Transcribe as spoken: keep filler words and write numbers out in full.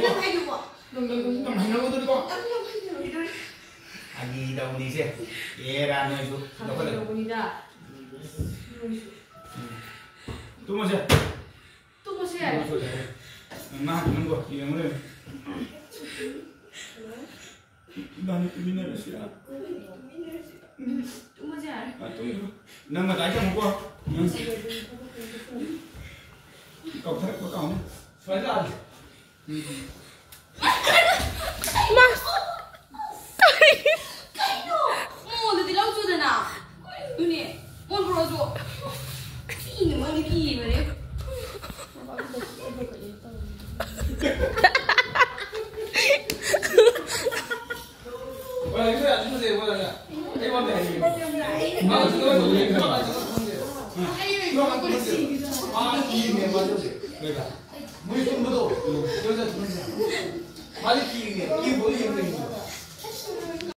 ꯅꯪ ꯍꯥꯏꯗꯨꯕꯣ? ꯅꯪ, ꯅꯪ, ꯅꯪ ꯍꯩꯅꯔꯣꯏꯗꯣꯔꯤꯀꯣ? ꯅꯪ ꯌꯥꯝ ꯍꯩꯅꯔꯣꯏꯗꯣꯔꯤ꯫ ꯐꯥꯒꯤ ꯇꯧꯅꯤꯁꯦ꯫ ꯑꯦꯔꯥ, ꯅꯣꯏꯁꯨ ꯂꯧꯈꯠꯂꯣ꯫ ꯐꯥꯒꯤ ꯇꯧꯕꯅꯤꯗ꯫ ꯅꯣꯏꯁꯨ꯫ ꯇꯨꯝꯃꯁꯦ꯫ ꯇꯨꯝꯃꯁꯦ꯫ ꯇꯨꯝꯃꯁꯦ꯫ ꯅꯪ ꯃꯥ ꯅꯪꯕꯣ ꯌꯦꯡꯉꯨꯅꯦ꯫ ꯏꯕꯥꯅꯤ ꯇꯨꯃꯤꯟꯅꯔꯁꯤꯔꯥ? ꯇꯨꯝꯃꯁꯦ ꯌꯥꯔꯦ꯫ ꯑ, ꯇꯨꯝꯃꯣ꯫ ꯅꯪ ꯃꯇꯥꯏ ꯊꯝꯃꯨꯀꯣ꯫ ꯎꯝ꯫ ꯀꯧꯊꯔꯛꯄ ꯀꯥꯎꯅꯤ꯫ ꯁ꯭ꯋꯥꯏꯗ ꯂꯥꯛꯑꯣ꯫ ꯎꯝ꯫ ꯀꯩꯅꯣ? ꯃꯉꯣꯟꯗꯗꯤ ꯂꯧ ꯆꯨꯗꯅ꯫ ꯀꯩꯅꯣꯅꯦ? ꯃꯣꯟ ꯄꯨꯔꯛꯑꯣꯁꯨ꯫ ꯀꯤꯅꯦ, ꯃꯣꯏꯗꯤ ꯀꯤꯕꯅꯦ꯫